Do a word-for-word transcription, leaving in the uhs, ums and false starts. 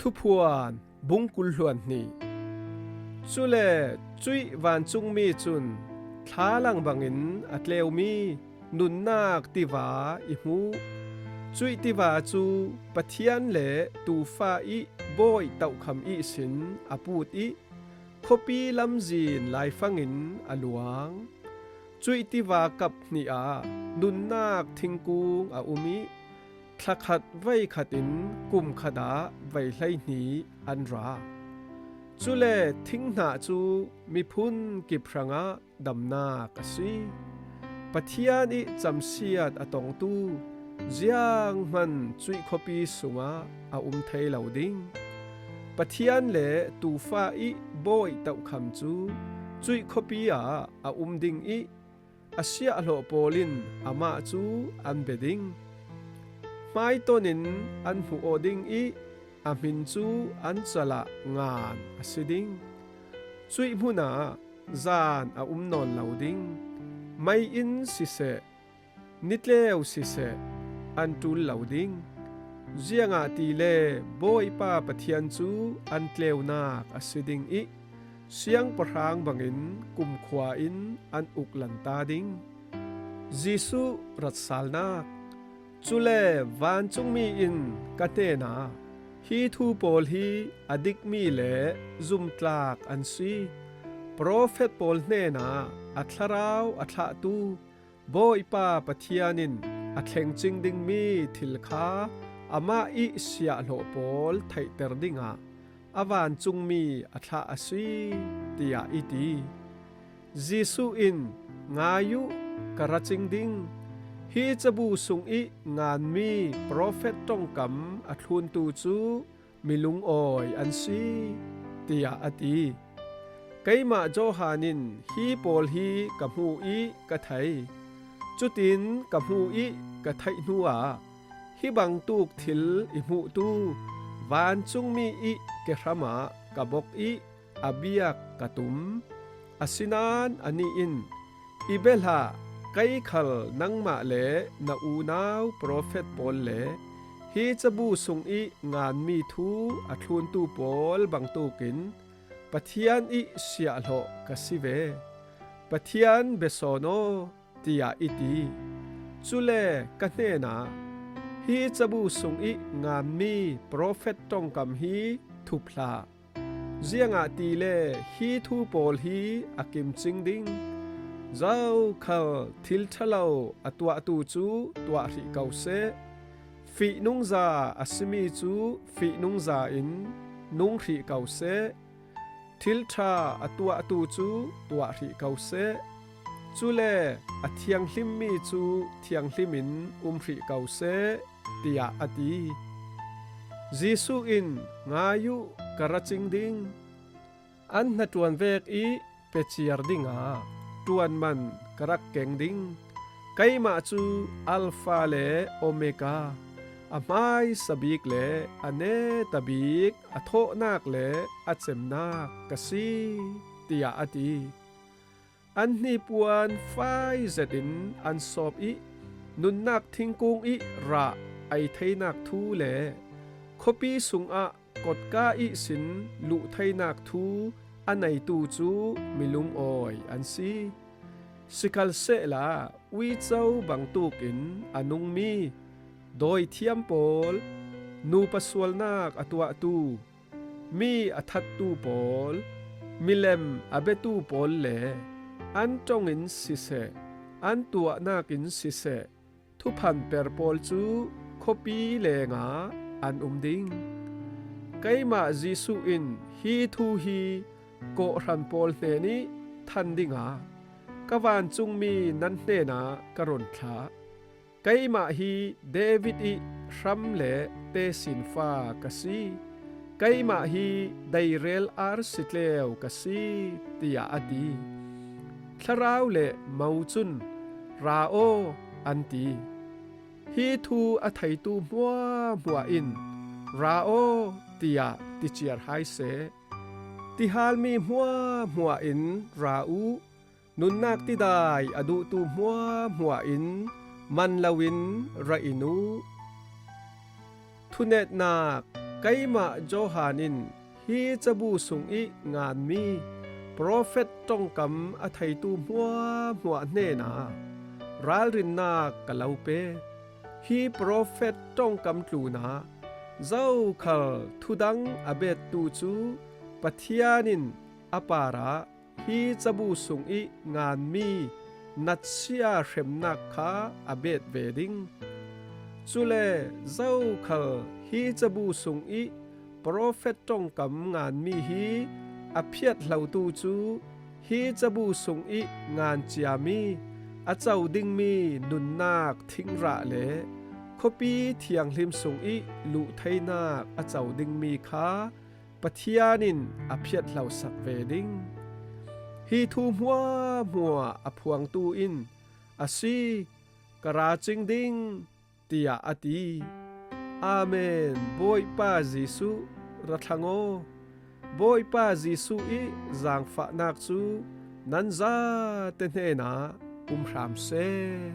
Thuphuan bung kul hluan hnih. Cule cuih vancungmi cun thlalang bangin a tleumi nunnak tiva i hmuh. Cuih tiva cu Pathian le Tuufa ih bawi tohkham ihsin a put ih khuapi lamzin laifangin a luang. Cuih tiva kap hnih ah nunnak thingkung a um ih thlakhat veikhat in kum khat ah vei hleihnih an ra. Cule thinghnah cu miphun kip hrangah damnak a si. Pathian ih camsiat a tongtu zianghman cuih khuapi sungah a um thei lo ding. Pathian le Tuufa ih bawi tohkham cu cuih khuapi ah a um ding ih a siahhlawh pawl in amah cu an bia ding. Hmaiton in an hmuh aw ding ih a hmin cu an cal ah ngan a si ding. Cuih hmun ah zan a um nawn lo ding. Mei in siseh, nitleu siseh, an ṭul lo ding. Ziangahtile Bawipa Pathian cu an tleunak a si ding ih siangpahrang bangin kumkhua in an uk lanta ding. Jesuh ratsalnak. Cule vancungmi in ka hnenah, "Hi thu pawl hi a dikmi le zumtlak an si. Profet pawl hnenah a thlarau a thlahtu Bawipa Pathian in a thlengcing dingmi thil kha amah ih siahhlawh pawl theihter dingah a vancungmi a thlah a si," tiah i ti. Jesuh in, "Ngai uh, ka ra cing ding. Hi cabu sungih nganmi profet ṭongkam a thluntu cu mi lungawi an si," tiah a ti. Keimah Johan in hi pawl hi ka hmuh ih ka thei. Cutin ka hmuh ih ka theih hnuah, "Hi bangtuk thil i hmuhtu vancungmi ih kehram ah ka bok ih a biak ka tum. Asinain anih in, 'I bia hlah, kei khal nangmah le na unau profet pawl le hi cabu sungih nganmi thu a thluntu pawl bangtukin Pathian ih siahhlawh ka si ve. Pathian bia sawn aw,' tiah i ti. Cule ka hnenah, 'Hi cabu sungih nganmi profet ṭongkam hi thup hlah. Ziangahtile hi thu pawl hi a kimcing ding. Zokhal thil ṭhalo a tuahtu cu tuah hrih ko seh. Fihnungza a simi cu fihnungza in nung hrih ko seh. Thil ṭha a tuahtu cu tuah hrih ko seh. Cule a thianghlimmi cu thianghlim in um hrih ko seh,' tiah a ti. Jesuh in, "Ngai uh, ka ra cing ding. An hnaṭuan vek ih pia ciar dingah ṭuan man ka rak keng ding. Keimah cu Alfa le Omega, a hmaisa bik le a neta bik, a thawhnak le a cemnak ka si," tiah a ti. An hnipuan fai zetin an sawp ih nunnak thingkung ih rah ei theinak thu le khuapi sungah kotka ihsin luh theinak thu a neitu cu mi lungawi an si. Sikhalsehla uico bangtukin a nungmi dawithiam pawl, nupa sualnak a tuahtu, mi a thattu pawl, milem a biatu pawl le an ṭongin siseh, an tuahnak in siseh, thuphanper pawl cu khuapi lengah an um ding. Keimah Jesuh in hi thu hi kawhhran pawl hnenih than dingah ka vancungmi nan hnenah ka run thlah. Keimah hi David ih hram le tesinfa ka si. Keimah hi deirel arsi tleu ka si," tiah a ti. Thlarau le mo cun, "Ra aw," an ti. Hi thu a theitu hmuahhmuah in, "Ra aw," tiah ticiar hai seh. Tihalmi hmuahhmuah in ra uh. Nunnak tidai a duhtu hmuahhmuah in man loin ra in uh. Thunetnak Keimah Johan in hi cabu sungih nganmi profet ṭongkam a theitu hmuahhmuah hnenah ralrinnak ka lo pek. Hi profet ṭongkam tlunah zokhal thudang a bettu cu Pathian in a parah hi cabu sungih nganmi natsia hremnak kha a bet ve ding. Cule zokhal hi cabu sungih profet ṭongkam nganmi hi a phiat hlotu cu hi cabu sungih ngan ciami a co dingmi nunnak thingrah le khuapi thianghlim sungih luh theinak a co dingmi kha Pathian in a phiat hlosak ve ding. Hi thu hmuahhmuah a phuangtu in, "A si, ka ra cing ding," tiah a ti. Amen. Bawipa Jesuh, ra thlang aw. Bawipa Jesuh ih zaangfahnak cu nan zate hnenah um hram seh.